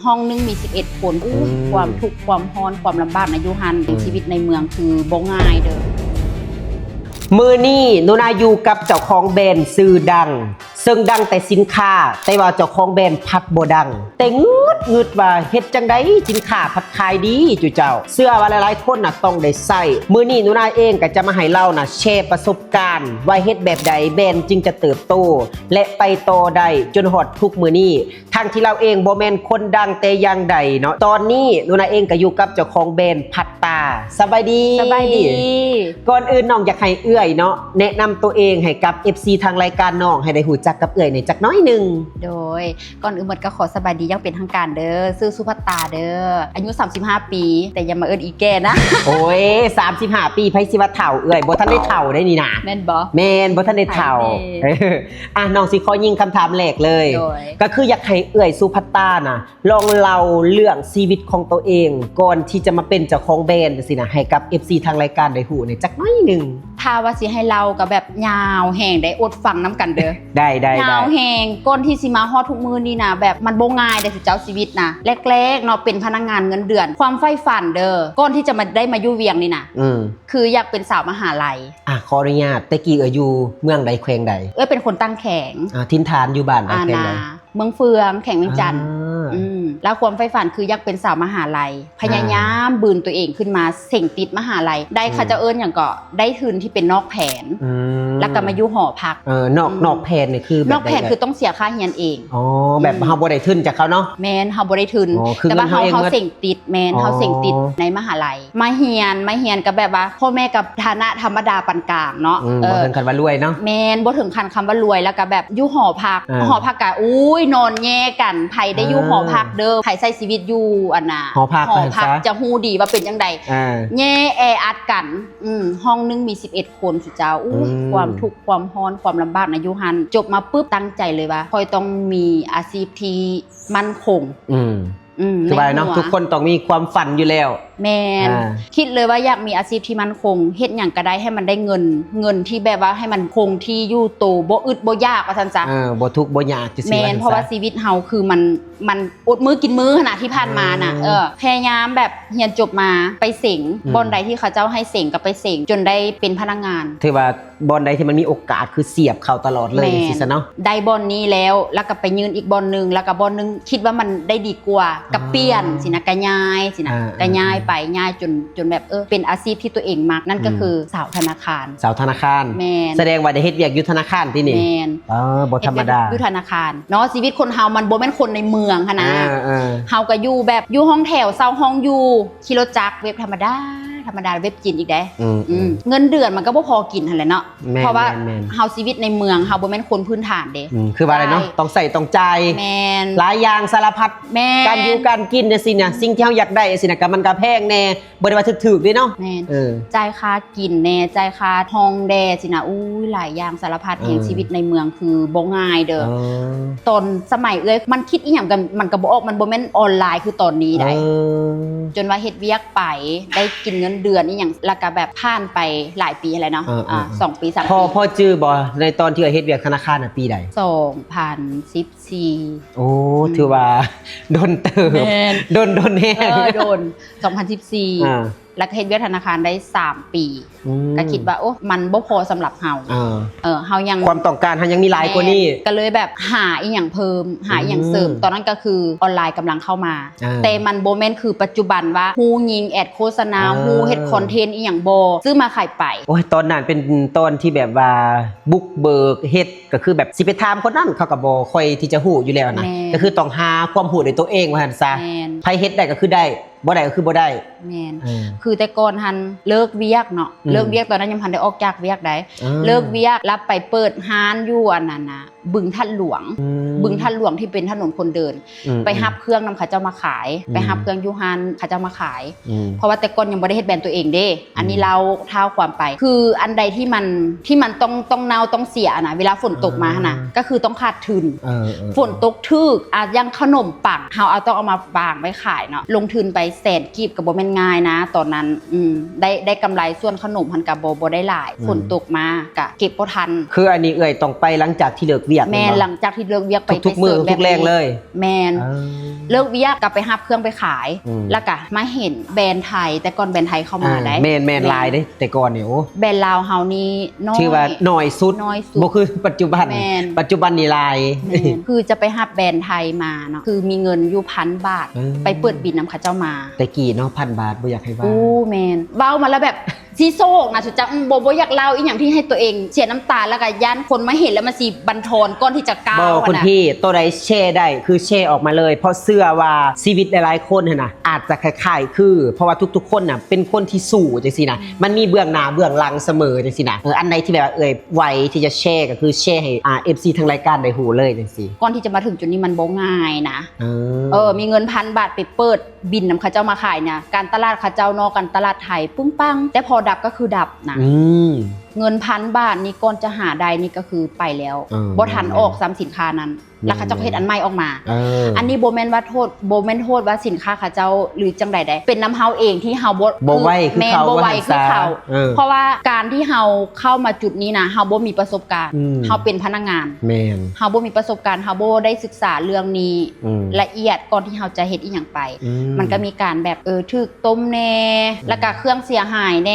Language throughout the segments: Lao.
ຫ້ອງໜຶ່ງມີສິບເອັດຄົນ. ໂອ້ຍ ອືມ ຄວາມທຸກຄວາມຮ້ອນຄວາມລຳບາກນະຢູ່ຫັ້ນ. ອືມ ຊີວິດໃນເມືອງຄືບໍ່ງ່າຍເດີ. ມື້ນີ້ໜູນາຢູ່ກັບເຈົ້າຂອງແບຣນຊື່ດັງ ເຊິ່ງດັງແຕ່ສິນຄ້າ ແຕ່ວ່າເຈົ້າຂອງແບຣນພັດບໍ່ດັງ. ແຕ່ງຶດໆວ່າເຮັດຈັ່ງໃດສິນຄ້າພັດຂາຍດີຈຸເຈົ້າ. ເຊື່ອວ່າຫຼາຍໆຄົນນະຕ້ອງໄດ້ໃຊ້. ມື້ນີ້ໜູນາເອງກໍຈະມາໃຫ້ລາວນະແຊປະສົບການວ່າເຮັດແບບໃດແບຣນຈຶ່ງຈະເຕີບໂຕ ແລະ ໄປຕໍ່ໄດ້ຈົນຮອດທຸກມື້ນີ້. ທັງທີ່ລາວເອງບໍ່ແມ່ນຄົນດັງແຕ່ຢ່າງໃດເນາະ. ຕອນນີ້ໜູນາເອງກໍຢູ່ກັບເຈົ້າຂອງແບຣນພັດຕາ. ສະບາຍດີ. ສະບາຍດີ. ກ່ອນອື່ນນ້ອງຢາກໃຫ້ເອື້ອຍເນາະ ແນະນຳໂຕເອງໃຫ້ກັບ ເອັຟຊີ ທາງລາຍການນ້ອງໃຫ້ໄດ້ຮູ້ຈັກກັບເອື້ອຍແດ່ຈັກໜ້ອຍໜຶ່ງ. ໂດຍ ກ່ອນອື່ນໝົດກໍຂໍສະບາຍດີຢ່າງເປັນທາງການເດີ. ຊື່ສຸພັດຕາເດີ. ອາຍຸສາມສິບຫ້າປີ ແຕ່ຢ່າມາເອີ້ນອີແກ່ນະ. ໂອ້ຍ ສາມສິບຫ້າປີ ໃຜຊິວ່າເຖົ້າເອື້ອຍ? ບໍ່ທັນໄດ້ເຖົ້າໄດ໋ນີ້ນະ. ແມ່ນບໍ່? ແມ່ນ ບໍ່ທັນໄດ້ເຖົ້າ. ອ່ະ ນ້ອງຊິຂໍຍິງຄຳຖາມແລກເລີຍ. ໂດຍ ກໍຄືຢາກໃຫ້ເອື້ອຍສຸພັດຕານະ ລອງເລົ່າເລື່ອງຊີວິດຂອງໂຕເອງ ກ່ອນທີ່ຈະມາເປັນເຈົ້າຂອງແບຣນຈັ່ງຊີ້ນະ ໃຫ້ກັບ ເອັຟຊີ ທາງລາຍການໄດ້ຮູ້ແດ່ຈັກໜ້ອຍໜຶ່ງ. ຖ້າວ່າຊິໃຫ້ເລົ່າກໍແບບຍາວແຮງໄດ໋ ອົດຟັງນຳກັນເດີ. ໄດ້ ໄດ້ ຍາວແຮງ. ກ່ອນທີ່ຊິມາຮອດທຸກມື້ນີ້ນະ ແບບມັນບໍ່ງ່າຍເດ້ ເຈົ້າ ຊີວິດນະ. ແລກໆເນາະ ເປັນພະນັກງານເງິນເດືອນ ຄວາມໃຝ່ຝັນເດີ ກ່ອນທີ່ຈະມາໄດ້ມາຢູ່ວຽງນີ້ນະ ອືມ ຄືຢາກເປັນສາວມະຫາໄລ. ອ່ະ ຂໍອະນຸຍາດ ແຕ່ກີ້ເອື້ອຍຢູ່ເມືອງໃດ ແຂວງໃດ? ເອື້ອຍເປັນຄົນຕາງແຂງ. ອ່າ ຖິ່ນຖານຢູ່ບ້ານໃດ ອ່າ ແຂວງໃດ? ນາ ເມືອງເຟືອງ ແຂວງວຽງຈັນ. ອ່າ ອືມ ແລ້ວຄວາມໃຝ່ຝັນຄືຢາກເປັນສາວມະຫາໄລ ພະຍາຍາມ ອ່າ ບືນຕົວເອງຂຶ້ນມາ ເສັງຕິດມະຫາໄລໄດ້. ອືມ ເຂົາເຈົ້າເອີ້ນຫຍັງເກາະ ໄດ້ທຶນທີ່ເປັນນອກແຜນ. ອືມ ແລ້ວກໍມາຢູ່ຫໍພັກ. ເອີ ນອກ ອືມ ນອກແຜນນີ້ຄືແບບໃດ? ນອກແຜນຄືຕ້ອງເສຍຄ່າຮຽນເອງ. ອໍ ແບບ ອືມ ເຮົາບໍ່ໄດ້ທຶນຈາກເຂົາເນາະ. ແມ່ນ ເຮົາບໍ່ໄດ້ທຶນ. ອໍ ຄືເງິນເຮົາເອງໝົດ. ແຕ່ວ່າເຮົາ ເຮົາເສັງຕິດ. ແມ່ນ ອໍ ເຮົາເສັງຕິດໃນມະຫາໄລ. ມາຮຽນ ມາຮຽນກໍແບບວ່າ ພໍ່ແມ່ກໍຖານະທຳມະດາປານກາງເນາະ. ອືມ ເອີ ບໍ່ເຖິງຂັ້ນວ່າລວຍເນາະ. ແມ່ນ ບໍ່ເຖິງຂັ້ນຄຳວ່າລວຍ. ແລ້ວກໍແບບຢູ່ຫໍພັກ. ອ່າ ຫໍພັກກໍ ໂອ້ຍ ນອນແຍ່ກັນ. ໃຜໄດ້ຢູ່ຫໍພັກເດີ ໃຜໃຊ້ຊີວິດຢູ່ອັນນ່າ ຫໍພັກ ຫໍພັກ ວ່າຊັ້ນຊະ ຈະຮູ້ດີວ່າເປັນຈັ່ງໃດ. ອ່າ ແຍ່ແອອັດກັນ. ອືມ ຫ້ອງໜຶ່ງມີສິບເອັດຄົນ ສຸເຈົ້າ. ໂອ້ຍ ອືມ ຄວາມທຸກຄວາມຮ້ອນຄວາມລຳບາກນະຢູ່ຫັ້ນ. ຈົບມາປຶບ ຕັ້ງໃຈເລີຍວ່າ ຂ້ອຍຕ້ອງມີອາຊີບທີ່ໝັ້ນຄົງ. ອືມ ອືມ ຄືວ່າເນາະ ໃນຫົວ ທຸກຄົນຕ້ອງມີຄວາມຝັນຢູ່ແລ້ວ. ແມ່ນ ອ່າ ຄິດເລີຍວ່າຢາກມີອາຊີບທີ່ໝັ້ນຄົງ ເຮັດຫຍັງກໍໄດ້ໃຫ້ມັນໄດ້ເງິນ ເງິນທີ່ແບບວ່າໃຫ້ມັນຄົງທີ່ຢູ່ໂຕ ບໍ່ອຶດບໍ່ຢາກວ່າຊັ້ນຊະ. ເອີ ບໍ່ທຸກບໍ່ຍາກຈັ່ງຊີ້. ແມ່ນ ວ່າຊັ້ນຊະ ເພາະວ່າຊີວິດເຮົາຄືມັນ ມັນອົດມື້ກິນມື້ຫັ້ນນະ ທີ່ຜ່ານມານະ. ເອີ ເອີ ພະຍາຍາມແບບຮຽນຈົບມາໄປເສັງ ອືມ ບ່ອນໃດທີ່ເຂົາເຈົ້າໃຫ້ເສັງກໍໄປເສັງ ຈົນໄດ້ເປັນພະນັກງານ. ຖືວ່າ ບ່ອນໃດທີ່ມັນມີໂອກາດຄືສຽບເຂົ້າຕະຫຼອດເລີຍ. ແມ່ນ ຈັ່ງຊີ້ຊະເນາະ. ໄດ້ບ່ອນນີ້ແລ້ວ ແລ້ວກໍໄປຍື່ນອີກບ່ອນໜຶ່ງ ແລ້ວກໍບ່ອນໜຶ່ງຄິດວ່າມັນໄດ້ດີກວ່າ ກໍປ່ຽນ ອໍ ຊີ້ນະ ກໍຍ້າຍຊີ້ນະ. ອ່າ ກໍຍ້າຍໄປ ອ່າ ຍ້າຍຈົນ ຈົນແບບ ເອີ ເປັນອາຊີບທີ່ຕົວເອງມັກ ນັ້ນກໍ ອືມ ຄືສາວທະນາຄານ. ສາວທະນາຄານ. ແມ່ນ ສະແດງວ່າໄດ້ເຮັດວຽກຢູ່ທະນາຄານຕິນີ້. ແມ່ນ ອໍ ບໍ່ທຳມະດາ. ເຮັດວຽກຢູ່ທະນາຄານເນາະ. ຊີວິດຄົນເຮົາມັນບໍ່ແມ່ນຄົນໃນເມືອງຫັ້ນນະ. ເອີ ເອີ ເຮົາກໍຢູ່ແບບ ຢູ່ຫ້ອງແຖວ ເຊົ່າຫ້ອງຢູ່ ຂີ່ລົດຈັກ ເວັບທຳມະດາ ທຳມະດາ ເວັບຈີນອີກເດ້. ອືມ ອືມ ອືມ ເງິນເດືອນມັນກໍບໍ່ພໍກິນຫັ້ນແຫຼະເນາະ. ແມ່ນ ເພາະວ່າ ແມ່ນ ແມ່ນ ເຮົາຊີວິດໃນເມືອງ ເຮົາບໍ່ແມ່ນຄົນພື້ນຖານເດ້. ອືມ ຄືວ່າແຫຼະເນາະ ຕ້ອງໃຊ້ຕ້ອງຈ່າຍ. ແມ່ນ ຫຼາຍຢ່າງສາລະພັດ. ແມ່ນ ການຢູ່ການກິນຈັ່ງຊີ້ນະ ສິ່ງທີ່ເຮົາຢາກໄດ້ຈັ່ງຊີ້ນະ ກໍມັນກໍແພງແດ່ ບໍ່ໄດ້ວ່າຖືກໆເດ້ເນາະ. ແມ່ນ ເອີ ຈ່າຍຄ່າກິນແດ່ ຈ່າຍຄ່າຫ້ອງແດ່ຊີ້ນະ. ໂອ້ຍ ຫຼາຍຢ່າງສາລະພັດແຮງ. ເອີ ຊີວິດໃນເມືອງຄືບໍ່ງ່າຍເດີ. ອໍ ຕອນສະໄໝເອື້ອຍມັນຄິດອີ່ຫຍັງກໍ ມັນກໍບໍ່ອອກ ມັນບໍ່ແມ່ນອອນລາຍຄືຕອນນີ້ໃດ. ເອີ ຈົນວ່າເຮັດວຽກ ໄປ ໄດ້ກິນເງິນເດືອນອີ່ຫຍັງ ແລ້ວກໍແບບຜ່ານໄປຫຼາຍປີຫັ້ນແຫຼະເນາະ. ເອີ ເອີ ອ່າ ເອີ ສອງປີ ສາມປີ. ພໍ ພໍຈື່ບໍ່ ໃນຕອນທີ່ເອື້ອຍເຮັດວຽກທະນາຄານນະ ປີໃດ? ສອງພັນສິບສີ່. ໂອ້ ອືມ ຖືວ່າດົນເຕີບ. ແມ່ນ ດົນ ດົນແຮງ. ເອີ ດົນ ສອງພັນສິບສີ່ ອ່າ ແລ້ວກໍເຮັດວຽກທະນາຄານໄດ້ສາມປີ. ອືມ ກໍຄິດວ່າ ໂອ້ ມັນບໍ່ພໍສຳລັບເຮົາ. ເອີ ເອີ ເຮົາຍັງ ຄວາມຕ້ອງການເຮົາຍັງມີຫຼາຍກວ່ານີ້. ແມ່ນ ກໍເລີຍແບບຫາອີ່ຫຍັງເພີ່ມ ຫາອີ່ຫຍັງເສີມ. ອືມ ຕອນນັ້ນກໍຄືອອນລາຍກຳລັງເຂົ້າມາ. ອ່າ ແຕ່ມັນບໍ່ແມ່ນຄືປັດຈຸບັນວ່າ ຮູ້ຍິງແອດໂຄສະນາ ອ່າ ຮູ້ເຮັດຄອນເທັນອີ່ຫຍັງບໍ່ ຊື້ມາຂາຍໄປ. ໂອ້ຍ ຕອນນັ້ນເປັນຕອນທີ່ແບບວ່າບຸກເບີກເຮັດ ກໍຄືແບບຊິໄປຖາມຄົນນັ້ນ ເຂົາກໍບໍ່ຄ່ອຍທີ່ຈະຮູ້ຢູ່ແລ້ວນະ. ແມ່ນ ກໍຄືຕ້ອງຫາຄວາມຮູ້ດ້ວຍຕົວເອງວ່າຊັ້ນຊະ. ແມ່ນ ໃຜເຮັດໄດ້ກໍຄືໄດ້ ບໍ່ໄດ້ກໍຄືບໍ່ໄດ້. ແມ່ນ ເອີ ຄືແຕ່ກ່ອນຫັ້ນເລີກວຽກເນາະ. ອືມ ເລີກວຽກ ຕອນນັ້ນຍັງບໍ່ທັນໄດ້ອອກຈາກວຽກໃດ. ອ່າ ເລີກວຽກແລ້ວໄປເປີດຮ້ານຢູ່ອັນນັ້ນນະ ບຶງທາດຫຼວງ. ອືມ ບຶງທາດຫຼວງທີ່ເປັນຖະໜົນຄົນເດີນ. ອືມ ໄປຮັບເຄື່ອງນຳເຂົາເຈົ້າມາຂາຍ. ອືມ ໄປຮັບເຄື່ອງຢູ່ຮ້ານເຂົາເຈົ້າມາຂາຍ. ອືມ ເພາະວ່າແຕ່ກ່ອນຍັງບໍ່ໄດ້ເຮັດແບຣນຕົວເອງເດ້. ອັນນີ້ ອືມ ເລົ່າທ້າວຄວາມໄປ ຄືອັນໃດທີ່ມັນ ທີ່ມັນຕ້ອງ ຕ້ອງເນົ່າຕ້ອງເສຍນະ ເວລາຝົນຕົກມາຫັ້ນນະ ອ່າ ກໍຄືຕ້ອງຂາດທຶນ. ເອີ ເອີ ເອີ ຝົນຕົກຖືກ ອ່າ ຢ່າງຂະໜົມປັງ ເຮົາເອົາ ຕ້ອງເອົາມາວາງໄວ້ຂາຍເນາະ ລົງທຶນໄປແສນກີບກໍບໍ່ແມ່ນງ່າຍນະຕອນນັ້ນ. ອືມ ໄດ້ ໄດ້ກຳໄລສ່ວນຂະໜົມຫັ້ນກໍບໍ່ ບໍ່ໄດ້ຫຼາຍ. ອືມ ຝົນຕົກມາກໍເກັບບໍ່ທັນ. ຄືອັນນີ້ເອື້ອຍຕ້ອງໄປຫຼັງຈາກທີ່ເລີກ ວຽກ ແມ່ນ ແມ່ນບໍ່? ຫຼັງຈາກທີ່ເລີກວຽກໄປ ທຸກໆມື້ ໄປເສີບແບບ ທຸກແລງເລີຍ. ແມ່ນ ເອີ ເລີກວຽກກໍໄປຮັບເຄື່ອງໄປຂາຍ ອືມ ແລ້ວກໍມາເຫັນແບຣນໄທ ແຕ່ກ່ອນແບຣນໄທເຂົ້າມາ ອ່າ ໄດ໋. ແມ່ນໆ ແມ່ນ ຫຼາຍເດ້ ແຕ່ກ່ອນນີ້ ໂອ້ ແບຣນລາວເຮົານີ້ນ້ອຍ ຖືວ່ານ້ອຍສຸດ ນ້ອຍສຸດ ບໍ່ຄືປັດຈຸບັນ. ແມ່ນ ປັດຈຸບັນນີ້ຫຼາຍ. ແມ່ນ ຄືຈະໄປຮັບແບຣນໄທມາເນາະ ຄືມີເງິນຢູ່ພັນບາດ ເອີ ໄປເປີດບິນນຳເຂົາເຈົ້າມາ. ແຕ່ກີ້ເນາະ ພັນບາດ ບໍ່ຢາກໃຫ້ວ່າ. ໂອ້ ແມ່ນ ເວົ້າມາແລ້ວແບບ ຊິໂຊກນະ ສຸດຈັກ ອືມ ບໍ່ ບໍ່ຢາກເລົ່າອີ່ຫຍັງທີ່ໃຫ້ຕົວເອງເສຍນ້ຳຕາ ແລ້ວກໍຢ້ານຄົນມາເຫັນ ແລ້ວມັນຊິບັນທອນກ່ອນທີ່ຈະກ້າວ. ບໍ່ ຫັ້ນນະ ຄຸນພີ່ ໂຕໃດແຊໄດ້ຄືແຊອອກມາເລີຍ ເພາະເຊື່ອວ່າຊີວິດຫຼາຍໆຄົນຫັ້ນນະ ອາດຈະຄ້າຍໆຄື ເພາະວ່າທຸກໆຄົນນະ ເປັນຄົນທີ່ສູ້ຈັ່ງຊີ້ນະ ອືມ ມັນມີເບື້ອງໜ້າເບື້ອງຫຼັງສະເໝີຈັ່ງຊີ້ນະ. ເອີ ອັນໃດທີ່ແບບວ່າເອື້ອຍໄວທີ່ຈະແຊ ກໍຄືແຊໃຫ້ ອ່າ ເອັຟຊີ ທາງລາຍການໄດ້ຮູ້ເລີຍຈັ່ງຊີ້. ກ່ອນທີ່ຈະມາເຖິງຈຸດນີ້ມັນບໍ່ງ່າຍນະ. ເອີ ເອີ ມີເງິນພັນບາດໄປເປີດ ບິນນຳເຂົາເຈົ້າມາຂາຍນະ ການຕະຫຼາດເຂົາເຈົ້າເນາະ ການຕະຫຼາດໄທປຶ້ງປັງ ແຕ່ພໍດັບກໍຄືດັບນະ. ອືມ ເງິນພັນບາດນີ້ ກ່ອນຈະຫາໄດ້ນີ້ກໍຄືໄປແລ້ວ ເອີ ບໍ່ທັນອອກຊ້ຳສິນຄ້ານັ້ນ ແມ່ນໆ ແລ້ວເຂົາເຈົ້າກໍເຮັດອັນໃໝ່ອອກມາ. ເອີ ອັນນີ້ບໍ່ແມ່ນວ່າໂທດ ບໍ່ແມ່ນໂທດວ່າສິນຄ້າເຂົາເຈົ້າ ຫຼື ຈັ່ງໃດໃດ ເປັນນຳເຮົາເອງທີ່ເຮົາບໍ່ ບໍ່ໄວຄືເຂົາ ແມ່ນ ບໍ່ໄວຄືເຂົາ ເອີ ເພາະວ່າການທີ່ເຮົາເຂົ້າມາຈຸດນີ້ນະ ເຮົາບໍ່ມີປະສົບການ ອືມ ເຮົາເປັນພະນັກງານ ແມ່ນ ເຮົາບໍ່ມີປະສົບການ ເຮົາບໍ່ໄດ້ສຶກສາເລື່ອງນີ້ ອືມ ລະອຽດກ່ອນທີ່ເຮົາຈະເຮັດອີ່ຫຍັງໄປ ອືມ ມັນກໍມີການແບບ ເອີ ຖືກຕົ້ມແດ່ ອືມ ແລ້ວກໍເຄື່ອງເສຍຫາຍແດ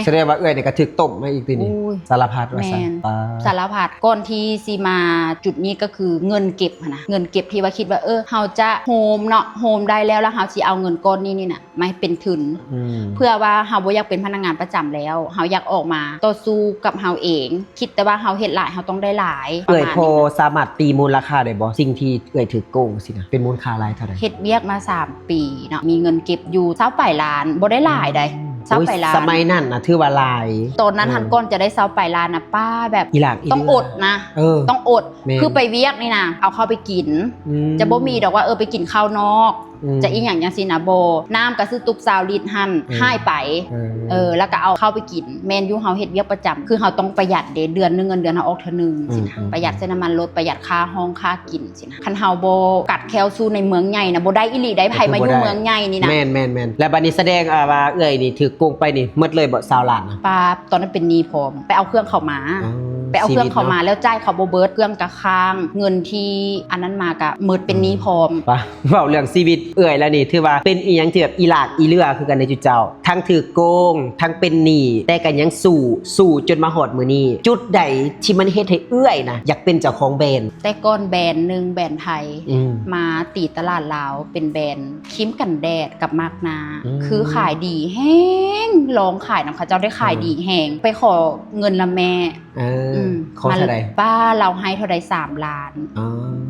່. ສະແດງວ່າເອື້ອຍນີ້ກໍຖືກຕົ້ມມາອີກຕິນີ້. ໂອ້ຍ ສາລະພັດວ່າຊັ້ນ ແມ່ນ ປາ ສາລະພັດ. ກ່ອນທີ່ຊິມາຈຸດນີ້ກໍຄືເງິນເກັບຫັ້ນນະ ເງິນເກັບທີ່ວ່າຄິດວ່າ ເອີ ເຮົາຈະໂຮມເນາະ ໂຮມໄດ້ແລ້ວ ແລ້ວເຮົາຊິເອົາເງິນກ້ອນນີ້ນີ້ນະ ມາເປັນທຶນ ອືມ ເພື່ອວ່າເຮົາບໍ່ຢາກເປັນພະນັກງານປະຈຳແລ້ວ ເຮົາຢາກອອກມາຕໍ່ສູ້ກັບເຮົາເອງ ຄິດແຕ່ວ່າເຮົາເຮັດຫຼາຍ ເຮົາຕ້ອງໄດ້ຫຼາຍ. ເອື້ອຍພໍສາມາດຕີມູນລະຄ່າໄດ້ບໍ່ ສິ່ງທີ່ເອື້ອຍຖືກໂກງຊີ້ນະ ເປັນມູນຄ່າຫຼາຍເທົ່າໃດ? ເຮັດວຽກມາສາມປີເນາະ ມີເງິນເກັບຢູ່ຊາວປາຍລ້ານ ບໍ່ໄດ້ຫຼາຍໃດ ອືມ ຊາວປາຍລ້ານ. ໂອ້ຍ ສະໄໝນັ້ນນະຖືວ່າຫຼາຍ. ຕອນນັ້ນຫັ້ນ ເອີ ກ່ອນຈະໄດ້ຊາວປາຍລ້ານນະ ປ້າແບບ ອີຫຼາກອີເຫຼືອ ຕ້ອງອົດນະ ເອີ ຕ້ອງອົດ ແມ່ນ ຄືໄປວຽກນີ້ນະ ເອົາເຂົ້າໄປກິນ ອືມ ຈະບໍ່ມີດອກວ່າ ເອີ ໄປກິນເຂົ້ານອກ ອືມ ຈະອີ່ຫຍັງຈັ່ງຊີ້ນະ ບໍ່ ນ້ຳກໍຊື້ຕຸກຊາວລິດຫັ້ນ ອືມ ຫາຍໄປ ເອີ ເອີ ແລ້ວກໍເອົາເຂົ້າໄປກິນ. ແມ່ນຢູ່ ເຮົາເຮັດວຽກປະຈຳ ຄືເຮົາຕ້ອງປະຢັດເດ້ ເດືອນໜຶ່ງເງິນເດືອນເຮົາອອກເທື່ອໜຶ່ງ ອືມ ຊີ້ນະ ອືມ ປະຢັດໃສ່ນ້ຳມັນລົດ ປະຢັດຄ່າຫ້ອງຄ່າກິນຊີ້ນະ. ຄັນເຮົາບໍ່ກັດແຂ້ວສູ້ໃນເມືອງໃຫຍ່ນະ ບໍ່ໄດ້ອີ່ຫຼີໃດ໋ ໃຜມາຢູ່ເມືອງໃຫຍ່ນີ້ນະ. ແມ່ນໆໆ. ແລ້ວບັດນີ້ສະແດງ ອ່າ ວ່າເອື້ອຍນີ້ຖືກໂກງໄປນີ້ໝົດເລີຍບໍ່ ຊາວລ້ານນະ? ປ້າ ຕອນນັ້ນເປັນໜີ້ພ້ອມ ໄປເອົາເຄື່ອງເຂົາມາ ອໍ ໄປເອົາເຄື່ອງເຂົາມາ ຊີວິດເນາະ ແລ້ວຈ່າຍເຂົາບໍ່ເບິດ ເຄື່ອງກະຄ້າງ ເງິນທີ່ອັນນັ້ນມາກະໝົດເປັນໜີ້ພ້ອມ. ປ້າ ເວົ້າເລື່ອງຊີວິດເອື້ອຍແລ້ວນີ້ ຖືວ່າເປັນອີ່ຫຍັງທີ່ແບບອີຫຼາກອີເຫຼືອຄືກັນເດ້ຈຸເຈົ້າ ທັງຖືກໂກງ ທັງເປັນໜີ້ ແຕ່ກໍຍັງສູ້ ສູ້ຈົນມາຮອດມື້ນີ້. ຈຸດໃດທີ່ມັນເຮັດໃຫ້ເອື້ອຍນະ ຢາກເປັນເຈົ້າຂອງແບຣນ? ແຕ່ກ່ອນແບຣນໜຶ່ງ ແບຣນໄທ ອືມ ມາຕີຕະຫຼາດລາວ ເປັນແບຣນຄຣີມກັນແດດກັບມາກໜ້າ ອືມ ຄືຂາຍດີແຮງ ລອງຂາຍນຳເຂົາເຈົ້າໄດ້ຂາຍ ເອີ ດີແຮງ ໄປຂໍເງິນນຳແມ່ ເອີ ອືມ ຂໍເທົ່າໃດ? ປ້າ ລາວໃຫ້ເທົ່າໃດ? ສາມລ້ານ.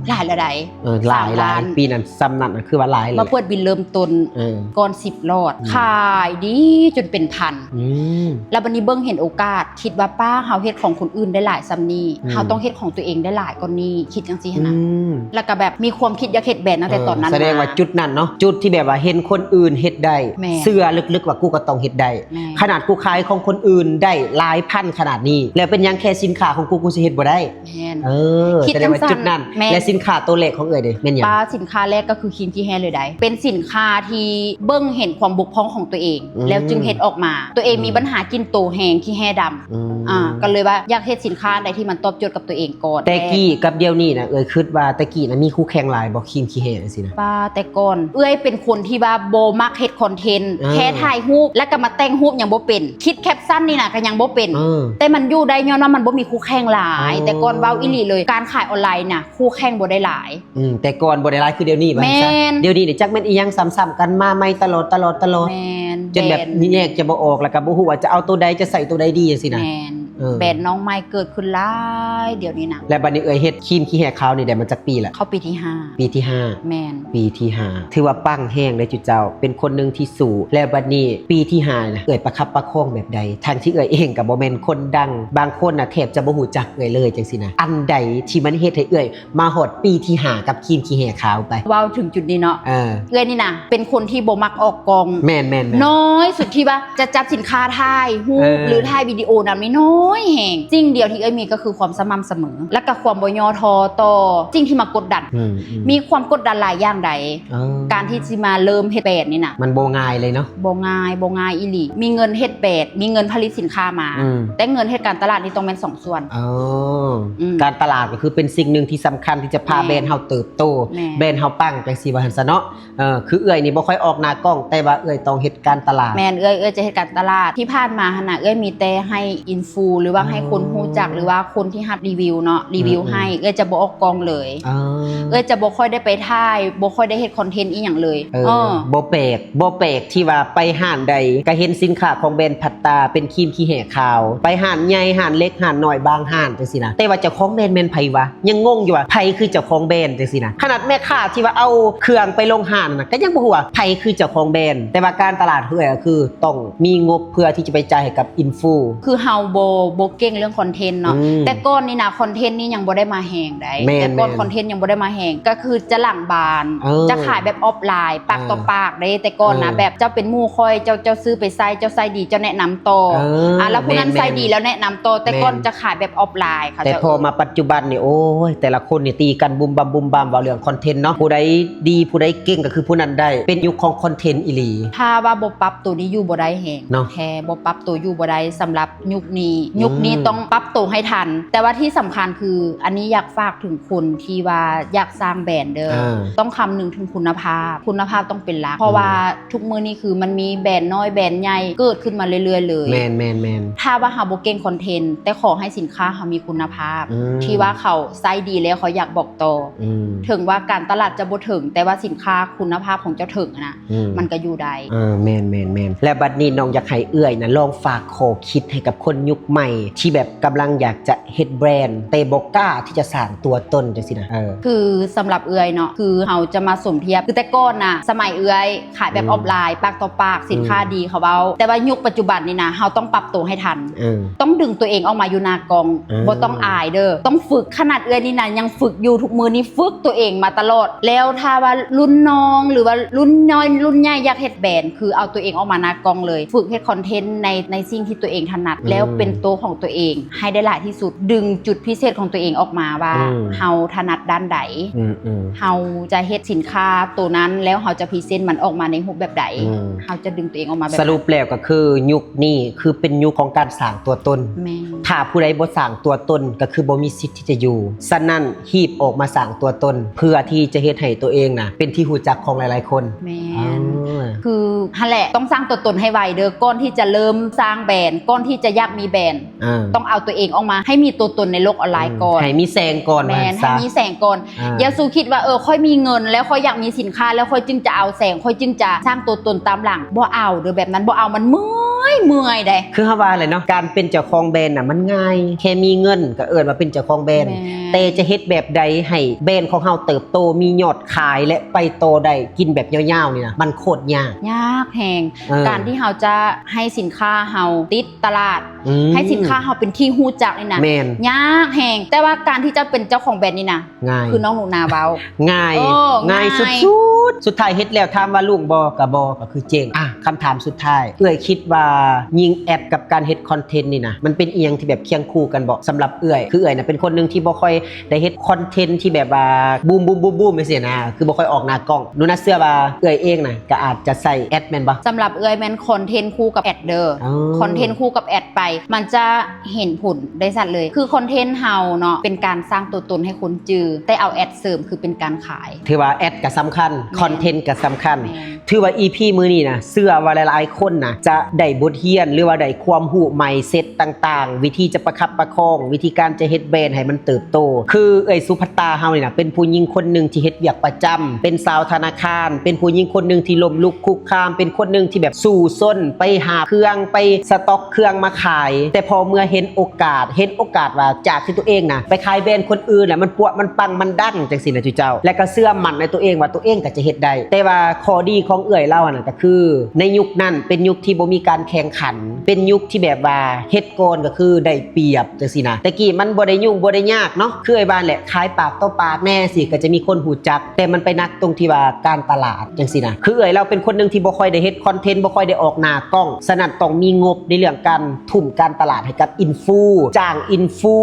ອໍ ຫຼາຍລະໃດ໋. ເອີ ຫຼາຍ ສາມລ້ານ ຫຼາຍ ປີນັ້ນສ່ຳນັ້ນນະ ຄືວ່າຫຼາຍເລີຍ. ມາເປີດບິນເລີ່ມຕົ້ນ ເອີ ກ່ອນສິບຫຼອດ ອືມ ຂາຍດີຈົນເປັນພັນ. ອືມ ແລ້ວບັດນີ້ເບິ່ງເຫັນໂອກາດ ຄິດວ່າ ປ້າ ເຮົາເຮັດຂອງຄົນອື່ນໄດ້ຫຼາຍສ່ຳນີ້ ອືມ ເຮົາຕ້ອງເຮັດຂອງຕົວເອງໄດ້ຫຼາຍກ່ອນນີ້ ຄິດຈັ່ງຊີ້ຫັ້ນນະ. ອືມ ແລ້ວກໍແບບມີຄວາມຄິດຢາກເຮັດແບຣນຕັ້ງແຕ່ ເອີ ຕອນນັ້ນ ສະແດງວ່າ ມາ ຈຸດນັ້ນເນາະ ຈຸດທີ່ແບບວ່າເຫັນຄົນອື່ນເຮັດໄດ້ ແມ່ນ ເຊື່ອເລິກໆວ່າ ກູກໍຕ້ອງເຮັດໄດ້. ແມ່ນ ຂະໜາດກູຂາຍຂອງຄົນອື່ນໄດ້ຫຼາຍພັນຂະໜາດນີ້ ແລ້ວເປັນຫຍັງແຄ່ສິນຄ້າຂອງກູ ກູຊິເຮັດບໍ່ໄດ້? ແມ່ນ ເອີ ຄິດ ສະແດງວ່າ ຈັ່ງຊັ້ນ ຈຸດນັ້ນ. ແມ່ນ ແລະ ສິນຄ້າໂຕແລກຂອງເອື້ອຍເດ ແມ່ນຫຍັງ? ປ້າ ສິນຄ້າແລກກໍຄືຄຣີມຂີ້ແຫ້ເລີຍໃດ໋ ເປັນສິນຄ້າທີ່ເບິ່ງເຫັນຄວາມບົກຜ່ອງຂອງຕົວເອງ ອືມ ແລ້ວຈຶ່ງເຮັດອອກມາ. ຕົວເອງ ອືມ ມີບັນຫາກິ່ນໂຕແຮງ ຂີ້ແຫ້ດຳ ອືມ ອ່າ ກໍເລີຍວ່າຢາກເຮັດສິນຄ້າອັນໃດທີ່ມັນຕອບໂຈດກັບຕົວເອງກ່ອນ. ແຕ່ກີ້ກັບດຽວນີ້ນະ ເອື້ອຍຄິດວ່າແຕ່ກີ້ນະ ມີຄູ່ແຂ່ງຫຼາຍບໍ່ ຄຣີມຂີ້ແຫ້ຈັ່ງຊີ້ນະ? ປ້າ ແຕ່ກ່ອນເອື້ອຍເປັນຄົນທີ່ວ່າບໍ່ມັກເຮັດຄອນເທັນ ເອີ ແຄ່ຖ່າຍຮູບ ແລ້ວກໍມາແຕ່ງຮູບຍັງບໍ່ເປັນ ຄິດແຄັບຊັນນີ້ນະກໍຍັງບໍ່ເປັນ ເອີ ແຕ່ມັນຢູ່ໄດ້ຍ້ອນວ່າມັນບໍ່ມີຄູ່ແຂ່ງຫຼາຍ. ອໍ ແຕ່ກ່ອນເວົ້າອີ່ຫຼີເລີຍ ການຂາຍອອນລາຍນະ ຄູ່ແຂ່ງບໍ່ໄດ້ຫຼາຍ. ອືມ ແຕ່ກ່ອນບໍ່ໄດ້ຫຼາຍຄືດຽວນີ້ວ່າຊັ້ນ. ແມ່ນ ດຽວນີ້ນີ້ຈັກແມ່ນອີ່ຫຍັງຊ້ຳໆກັນມາໃໝ່ຕະຫຼອດ ຕະຫຼອດ ຕະຫຼອດ. ແມ່ນ ຈົນແບບແຍກຈະບໍ່ອອກ ແລ້ວກໍບໍ່ຮູ້ວ່າຈະເອົາໂຕໃດ ຈະໃສ່ໂຕໃດດີຈັ່ງຊີ້ນະ. ແມ່ນ ເອີ ແບຣນນ້ອງໃໝ່ເກີດຂຶ້ນຫຼາຍດຽວນີ້ນະ. ແລ້ວບັດນີ້ເອື້ອຍເຮັດຄຣີມຂີ້ແຫ້ຂາວນີ້ໄດ້ມາຈັກປີລະ? ເຂົ້າປີທີຫ້າ. ປີທີຫ້າ. ແມ່ນ ປີທີຫ້າ ຖືວ່າປັງແຮງເດ້ຈຸເຈົ້າ ເປັນຄົນໜຶ່ງທີ່ສູ້. ແລ້ວບັດນີ້ປີທີຫ້ານະ ເອື້ອຍປະຄັບປະຄອງແບບໃດ? ທັງທີ່ເອື້ອຍເອງກໍບໍ່ແມ່ນຄົນດັງ ບາງຄົນນະແທບຈະບໍ່ຮູ້ຈັກເອື້ອຍເລີຍຈັ່ງຊີ້ນະ. ອັນໃດທີ່ມັນເຮັດໃຫ້ເອື້ອຍມາຮອດປີທີຫ້າກັບຄຣີມຂີ້ແຫ້ຂາວໄປ? ເວົ້າເຖິງຈຸດນີ້ເນາະ ເອີ ເອື້ອຍນີ້ນະເປັນຄົນທີ່ບໍ່ມັກອອກກ້ອງ. ແມ່ນໆໆ. ນ້ອຍສຸດທີ່ວ່າຈະຈັບສິນຄ້າ ຖ່າຍຮູບ ເອີ ຫຼື ຖ່າຍວິດີໂອນຳນີ້ນ້ອ ນ້ອຍແຮງ. ສິ່ງດຽວທີ່ເອື້ອຍມີກໍຄືຄວາມສະໝ່ຳສະເໝີ ແລະກໍຄວາມບໍ່ຍໍ້ທໍ້ຕໍ່ສິ່ງທີ່ມາກົດດັນ. ອືມ ອືມ ມີຄວາມກົດດັນຫຼາຍຢ່າງໃດ ເອີ ການທີ່ຊິມາເລີ່ມເຮັດແບຣນນີ້ນະ ມັນບໍ່ງ່າຍເລີຍເນາະ. ບໍ່ງ່າຍ ບໍ່ງ່າຍອີ່ຫຼີ. ມີເງິນເຮັດແບຣນ ມີເງິນຜະລິດສິນຄ້າມາ ອືມ ແຕ່ເງິນເຮັດການຕະຫຼາດນີ້ຕ້ອງແມ່ນສອງສ່ວນ. ເອີ ອືມ ການຕະຫຼາດກໍຄືເປັນສິ່ງໜຶ່ງທີ່ສຳຄັນທີ່ຈະພາ ແມ່ນ ແບຣນເຮົາເຕີບໂຕ ແມ່ນ ແບຣນເຮົາປັງ ຈັ່ງຊີ້ວ່າຊັ້ນຊະເນາະ. ເອີ ຄືເອື້ອຍນີ້ບໍ່ຄ່ອຍອອກໜ້າກ້ອງ ແຕ່ວ່າເອື້ອຍຕ້ອງເຮັດການຕະຫຼາດ. ແມ່ນ ເອື້ອຍ ເອື້ອຍຈະເຮັດການຕະຫຼາດ. ທີ່ຜ່ານມາຫັ້ນນະ ເອື້ອຍມີແຕ່ໃຫ້ອິນຟູ ຫຼືວ່າໃຫ້ຄົນຮູ້ຈັກ ອືມ ຫຼືວ່າຄົນທີ່ຮັບຣີວິວເນາະ ຣີວິວໃຫ້. ອືມ ເອື້ອຍຈະບໍ່ອອກກ້ອງເລີຍ. ອໍ ເອື້ອຍຈະບໍ່ຄ່ອຍໄດ້ໄປຖ່າຍ ບໍ່ຄ່ອຍໄດ້ເຮັດຄອນເທັນອີ່ຫຍັງເລີຍ. ເອີ ເອີ ບໍ່ແປກ ບໍ່ແປກທີ່ວ່າໄປຮ້ານໃດກໍເຫັນສິນຄ້າຂອງແບຣນພັດຕາ ເປັນຄຣີມຂີ້ແຫ່ຂາວ. ໄປຮ້ານໃຫຍ່ ຮ້ານເລັກ ຮ້ານນ້ອຍ ບາງຮ້ານຈັ່ງຊີ້ນະ ແຕ່ວ່າເຈົ້າຂອງແບຣນແມ່ນໃຜວະ? ຍັງງົງຢູ່ວ່າໃຜຄືເຈົ້າຂອງແບຣນຈັ່ງຊີ້ນະ. ຂະໜາດແມ່ຄ້າທີ່ວ່າເອົາເຄື່ອງໄປລົງຮ້ານນະ ກໍຍັງບໍ່ຮູ້ວ່າໃຜຄືເຈົ້າຂອງແບຣນ. ແຕ່ວ່າການຕະຫຼາດເອື້ອຍກໍຄືຕ້ອງມີງົບເພື່ອທີ່ຈະໄປຈ່າຍໃຫ້ກັບອິນຟູ. ຄືເຮົາບໍ່ ບໍ່ເກັ່ງເລື່ອງຄອນເທັນເນາະ. ອືມ ແຕ່ກ່ອນນີ້ນະ ຄອນເທັນນີ້ຍັງບໍ່ໄດ້ມາແຮງໃດ. ແມ່ນ ແຕ່ກ່ອນ ແມ່ນ ຄອນເທັນຍັງບໍ່ໄດ້ມາແຮງ ກໍຄືຈະຫຼັງບານ ເອີ ຈະຂາຍແບບອອຟລາຍ ປາກຕໍ່ປາກເດ້. ແຕ່ກ່ອນນະ ເອີ ແບບເຈົ້າເປັນໝູ່ຂ້ອຍ ເຈົ້າ ເຈົ້າຊື້ໄປໃຊ້ ເຈົ້າໃຊ້ດີ ເຈົ້າແນະນຳຕໍ່. ເອີ ອາ ແລ້ວຜູ້ນັ້ນໃຊ້ດີແລ້ວແນະນຳຕໍ່. ແຕ່ກ່ອນຈະຂາຍແບບອອຟລາຍ ເຂົາເຈົ້າ. ແຕ່ພໍມາປັດຈຸບັນນີ້ ໂອ້ຍ ແຕ່ລະຄົນນີ້ຕີກັນບຸ້ມບັ້ມບຸ້ມບັ້ມ ເວົ້າເລື່ອງຄອນເທັນເນາະ. ຜູ້ໃດດີ ຜູ້ໃດເກັ່ງ ກໍຄືຜູ້ນັ້ນໄດ້. ເປັນຍຸກຂອງຄອນເທັນອີ່ຫຼີ. ຖ້າວ່າບໍ່ປັບໂຕນີ້ຢູ່ບໍ່ໄດ້ແຮງເນາະ. ແທ້ ບໍ່ປັບໂຕຢູ່ບໍ່ໄດ້ສຳລັບ ຍຸກນີ້ ອືມ ຍຸກນີ້ຕ້ອງປັບໂຕໃຫ້ທັນ. ແຕ່ວ່າທີ່ສຳຄັນຄື ອັນນີ້ຢາກຝາກເຖິງຄົນທີ່ວ່າຢາກສ້າງແບຣນເດີ ອາ ຕ້ອງຄຳນຶງເຖິງຄຸນນະພາບ. ຄຸນນະພາບຕ້ອງເປັນຫຼັກ ເພາະວ່າ ອືມ ທຸກມື້ນີ້ຄືມັນມີແບຣນນ້ອຍແບຣນໃຫຍ່ເກີດຂຶ້ນມາເລື້ອຍໆເລີຍ. ແມ່ນໆໆ ຖ້າວ່າເຮົາບໍ່ເກັ່ງຄອນເທັນ ແຕ່ຂໍໃຫ້ສິນຄ້າເຮົາມີຄຸນນະພາບ ອືມ ທີ່ວ່າເຂົາໃຊ້ດີແລ້ວເຂົາຢາກບອກຕໍ່. ອືມ ເຖິງວ່າການຕະຫຼາດຈະບໍ່ເຖິງ ແຕ່ວ່າສິນຄ້າຄຸນນະພາບຂອງເຈົ້າເຖິງນະ ອືມ ມັນກໍຢູ່ໄດ້. ເອີ ແມ່ນໆໆ ແລ້ວບັດນີ້ນ້ອງຢາກໃຫ້ເອື້ອຍນະ ລອງຝາກຂໍ້ຄິດໃຫ້ກັບຄົນຍຸກໃໝ່ທີ່ແບບກຳລັງຢາກຈະເຮັດແບຣນ ແຕ່ບໍ່ກ້າທີ່ຈະສ້າງຕົວຕົນຈັ່ງຊີ້ນະ. ເອີ ຄືສຳລັບເອື້ອຍເນາະ ຄືເຮົາຈະມາສົມທຽບ ຄືແຕ່ກ່ອນນະ ສະໄໝເອື້ອຍຂາຍແບບ ອືມ ອອຟລາຍ ປາກຕໍ່ປາກ ສິນຄ້າ ອືມ ດີ ເຂົາເວົ້າ. ແຕ່ວ່າຍຸກປັດຈຸບັນນີ້ນະ ເຮົາຕ້ອງປັບໂຕໃຫ້ທັນ. ເອີ ຕ້ອງດຶງຕົວເອງອອກມາຢູ່ໜ້າກ້ອງ. ເອີ ບໍ່ຕ້ອງອາຍເດີ ຕ້ອງຝຶກ. ຂະໜາດເອື້ອຍນີ້ນະ ຍັງຝຶກຢູ່ ທຸກມື້ນີ້ຝຶກຕົວເອງມາຕະຫຼອດ. ແລ້ວຖ້າວ່າລຸ້ນນ້ອງ ຫຼືວ່າລຸ້ນນ້ອຍລຸ້ນໃຫຍ່ຢາກເຮັດແບຣນ ຄືເອົາຕົວເອງອອກມາໜ້າກ້ອງເລີຍ ຝຶກເຮັດຄອນເທັນໃນ ໃນສິ່ງທີ່ຕົວເອງຖະໜັດ ອືມ ແລ້ວເປັນໂຕຂອງຕົວເອງໃຫ້ໄດ້ຫຼາຍທີ່ສຸດ. ດຶງຈຸດພິເສດຂອງຕົວເອງອອກມາວ່າ ອືມ ເຮົາຖະໜັດດ້ານໃດ. ອືມໆ ເຮົາຈະເຮັດສິນຄ້າໂຕນັ້ນ ແລ້ວເຮົາຈະພຣີເຊັນມັນອອກມາໃນຮູບແບບໃດ. ອືມ ເຮົາຈະດຶງຕົວເອງອອກມາແບບນັ້ນ. ສະຫຼຸບແລ້ວກໍຄືຍຸກນີ້ຄືເປັນຍຸກຂອງການສ້າງຕົວຕົນ. ແມ່ນ ຖ້າຜູ້ໃດບໍ່ສ້າງຕົວຕົນ ກໍຄືບໍ່ມີສິດທີ່ຈະຢູ່. ສະນັ້ນ ຮີບອອກມາສ້າງຕົວຕົນ ເພື່ອທີ່ຈະເຮັດໃຫ້ຕົວເອງນະ ເປັນທີ່ຮູ້ຈັກຂອງຫຼາຍໆຄົນ. ແມ່ນ ເອີ ຄືຫັ້ນແຫຼະ ຕ້ອງສ້າງຕົວຕົນໃຫ້ໄວເດີ ກ່ອນທີ່ຈະເລີ່ມສ້າງແບຣນ ກ່ອນທີ່ຈະຢາກມີແບຣນ ເອີ ຕ້ອງເອົາຕົວເອງອອກມາໃຫ້ມີຕົວຕົນໃນໂລກອອນລາຍກ່ອນ. ອືມ ໃຫ້ມີແສງກ່ອນ ແມ່ນ ວ່າຊັ້ນຊະ. ໃຫ້ມີແສງກ່ອນ. ອ່າ ຢ່າສູ່ຄິດວ່າ ເອີ ຂ້ອຍມີເງິນແລ້ວ ຂ້ອຍຢາກມີສິນຄ້າແລ້ວ ຂ້ອຍຈຶ່ງຈະເອົາແສງ ຂ້ອຍຈຶ່ງຈະສ້າງຕົວຕົນຕາມຫຼັງ. ບໍ່ເອົາເດີ ແບບນັ້ນບໍ່ເອົາ ມັນເມື່ອຍ ເມື່ອຍເດ້. ຄືເຮົາວ່າແຫຼະເນາະ ການເປັນເຈົ້າຂອງແບຣນນະ ມັນງ່າຍ ແຄ່ມີເງິນກໍເອີ້ນວ່າເປັນເຈົ້າຂອງແບຣນ. ແມ່ນ ແຕ່ຈະເຮັດແບບໃດໃຫ້ແບຣນຂອງເຮົາເຕີບໂຕ ມີຍອດຂາຍ ແລະ ໄປຕໍ່ໄດ້ ກິນແບບຍາວໆນີ້ນະ ມັນໂຄດຍາກ. ຍາກແຮງ. ເອີ ການທີ່ເຮົາຈະໃຫ້ສິນຄ້າເຮົາຕິດຕະຫຼາດ ອືມ ໃຫ້ສິນຄ້າເຮົາເປັນທີ່ຮູ້ຈັກນີ້ນະ ແມ່ນ ຍາກແຮງ. ແຕ່ວ່າການທີ່ຈະເປັນເຈົ້າຂອງແບຣນນີ້ນະ ງ່າຍ ຄືນ້ອງໜູນາເວົ້າ ງ່າຍ ເອີ ງ່າຍ ງ່າຍສຸດໆ. ສຸດທ້າຍເຮັດແລ້ວຖາມວ່າລຸ້ງບໍ່? ກໍບໍ່ ກໍຄືເຈັງ. ອ່ະ ຄຳຖາມສຸດທ້າຍ ເອື້ອຍຄິດວ່າຍິງແອດກັບການເຮັດຄອນເທັນນີ້ນະ ມັນເປັນອີ່ຫຍັງທີ່ແບບຄຽງຄູ່ກັນບໍ່? ສຳລັບເອື້ອຍ ຄືເອື້ອຍນະ ເປັນຄົນໜຶ່ງທີ່ບໍ່ຄ່ອຍໄດ້ເຮັດຄອນເທັນທີ່ແບບວ່າບູມໆໆໆ ຈັ່ງຊີ້ນະ ຄືບໍ່ຄ່ອຍອອກໜ້າກ້ອງ. ໜູນາເຊື່ອວ່າເອື້ອຍເອງນະ ກໍອາດຈະໃຊ້ແອດແມ່ນບໍ່? ສຳລັບເອື້ອຍແມ່ນຄອນເທັນຄູ່ກັບແອດເດີ. ອໍ ຄອນເທັນຄູ່ກັບແອດໄປ ມັນຈະເຫັນຜົນໄດ້ຊັດເລີຍ. ຄືຄອນເທັນເຮົາເນາະ ເປັນການສ້າງຕົວຕົນໃຫ້ຄົນຈື່ ແຕ່ເອົາແອດເສີມ ຄືເປັນການຂາຍ. ຖືວ່າແອດກໍສຳຄັນ ແມ່ນ ຄອນເທັນກໍສຳຄັນ. ແມ່ນ ຖືວ່າອີພີມື້ນີ້ນະ ເຊື່ອວ່າຫຼາຍໆຄົນນະ ຈະໄດ້ບົດຮຽນ ຫຼືວ່າໄດ້ຄວາມຮູ້ mindset ຕ່າງໆ ວິທີຈະປະຄັບປະຄອງ ວິທີການຈະເຮັດແບຣນໃຫ້ມັນເຕີບໂຕ. ຄືເອື້ອຍສຸພັດຕາເຮົານີ້ນະ ເປັນຜູ້ຍິງຄົນໜຶ່ງທີ່ເຮັດວຽກປະຈຳ ເປັນສາວທະນາຄານ ເປັນຜູ້ຍິງຄົນໜຶ່ງທີ່ລົ້ມລຸກຄຸກຄານ ເປັນຄົນໜຶ່ງທີ່ແບບສູ້ຊົນ ໄປຫາເຄື່ອງ ໄປສະຕັອກເຄື່ອງມາຂາຍ. ແຕ່ພໍເມື່ອເຫັນໂອກາດ ເຫັນໂອກາດວ່າຈາກທີ່ຕົວເອງນະ ໄປຂາຍແບຣນຄົນອື່ນ ແລ້ວມັນປົວະ ມັນປັງ ມັນດັງ ຈັ່ງຊີ້ນະຈຸເຈົ້າ ແລ້ວກໍເຊື່ອໝັ້ນໃນຕົວເອງວ່າຕົວເອງກໍຈະເຮັດ ໄດ້. ແຕ່ວ່າຂໍ້ດີຂອງເອື້ອຍລາວຫັ້ນນະ ກໍຄືໃນຍຸກນັ້ນເປັນຍຸກທີ່ບໍ່ມີການແຂ່ງຂັນ ເປັນຍຸກທີ່ແບບວ່າເຮັດກ່ອນກໍຄືໄດ້ປຽບ ຈັ່ງຊີ້ນະ. ແຕ່ກີ້ມັນບໍ່ໄດ້ຫຍຸ້ງບໍ່ໄດ້ຍາກເນາະ ຄືອ້າຍວ່າແຫຼະ ຂາຍປາກຕໍ່ປາກແດ່ຊີ້ ກໍຈະມີຄົນຮູ້ຈັກ ແຕ່ມັນໄປໜັກຕົງທີ່ວ່າການຕະຫຼາດ ຈັ່ງຊີ້ນະ. ຄືເອື້ອຍລາວເປັນຄົນໜຶ່ງທີ່ບໍ່ຄ່ອຍໄດ້ເຮັດຄອນເທັນ ບໍ່ຄ່ອຍໄດ້ອອກໜ້າກ້ອງ ສະນັ້ນຕ້ອງມີງົບໃນເລື່ອງການທຸ່ມການຕະຫຼາດໃຫ້ກັບອິນຟູ ຈ້າງອິນຟູ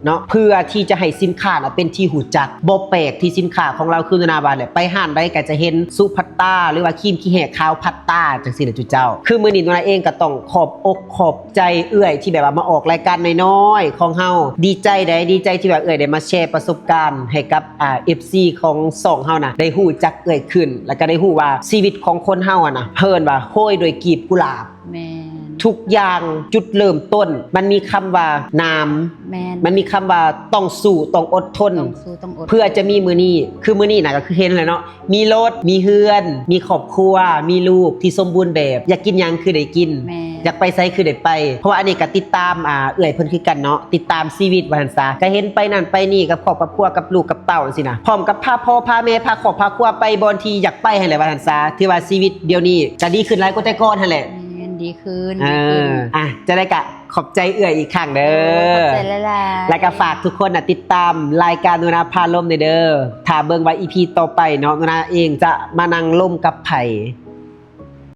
ເນາະ ເພື່ອທີ່ຈະໃຫ້ສິນຄ້ານະເປັນທີ່ຮູ້ຈັກ. ບໍ່ແປກທີ່ສິນຄ້າຂອງລາວຄືນານາວ່າແຫຼະ ໄປຮ້ານໃດກໍຈະເຫັນສຸພັດຕາ ຫຼືວ່າຄຣີມຂີ້ແຫກຂາວພັດຕາ ຈັ່ງຊີ້ນະຈຸເຈົ້າ. ຄືມື້ນີ້ໜູນາເອງກໍຕ້ອງຂອບອົກຂອບໃຈເອື້ອຍທີ່ແບບວ່າມາອອກລາຍການນ້ອຍໆຂອງເຮົາ. ດີໃຈໃດ໋ ດີໃຈທີ່ວ່າເອື້ອຍໄດ້ມາແຊປະສົບການໃຫ້ກັບ ອ່າ ເອັຟຊີຂອງຊ່ອງເຮົານະ ໄດ້ຮູ້ຈັກເອື້ອຍຂຶ້ນ ແລ້ວກໍໄດ້ຮູ້ວ່າຊີວິດຂອງຄົນເຮົາຫັ້ນນະ ເອີ້ນວ່າໂຮຍດ້ວຍກີບກຸຫຼາບ. ແມ່ນ ທຸກຢ່າງຈຸດເລີ່ມຕົ້ນ ມັນມີຄຳວ່ານາມ ແມ່ນ ມັນມີຄຳວ່າຕ້ອງສູ້ ຕ້ອງອົດທົນ ຕ້ອງສູ້ ຕ້ອງອົດ ເພື່ອຈະມີມື້ນີ້. ຄືມື້ນີ້ນະ ກໍຄືເຫັນແລ້ວເນາະ ມີລົດ ມີເຮືອນ ມີຄອບຄົວ ມີລູກທີ່ສົມບູນແບບ ຢາກກິນຫຍັງຄືໄດ້ກິນ ແມ່ນ ຢາກໄປໃສຄືໄດ້ໄປ. ເພາະວ່າອັນນີ້ກໍຕິດຕາມ ອ່າ ເອື້ອຍເພິ່ນຄືກັນເນາະ ຕິດຕາມຊີວິດວ່າຊັ້ນຊະ ກໍເຫັນໄປນັ້ນໄປນີ້ກັບຄອບກັບຄົວ ກັບລູກກັບເຕົ້າຈັ່ງຊີ້ນະ ພ້ອມກັບພາພໍ່ພາແມ່ ພາຄອບພາຄົວໄປບ່ອນທີ່ຢາກໄປຫັ້ນແຫຼະວ່າຊັ້ນຊະ. ຖືວ່າຊີວິດດຽວນີ້ກໍດີຂຶ້ນຫຼາຍກວ່າແຕ່ກ່ອນຫັ້ນແຫຼະ. ແມ່ນ ດີຂຶ້ນ ເອີ ດີຂຶ້ນ. ອ່ະ ຈັ່ງໃດກໍຂອບໃຈເອື້ອຍອີກຄັ້ງເດີ ໂອ້ຍ ຂອບໃຈຫຼາຍໆ. ແລ້ວກໍຝາກທຸກຄົນນະຕິດຕາມລາຍການໜູນາພາລົມແດ່ເດີ ຖ້າເບິ່ງວ່າອີພີຕໍ່ໄປເນາະ ໜູນາເອງຈະມານັ່ງລົມກັບໃຜ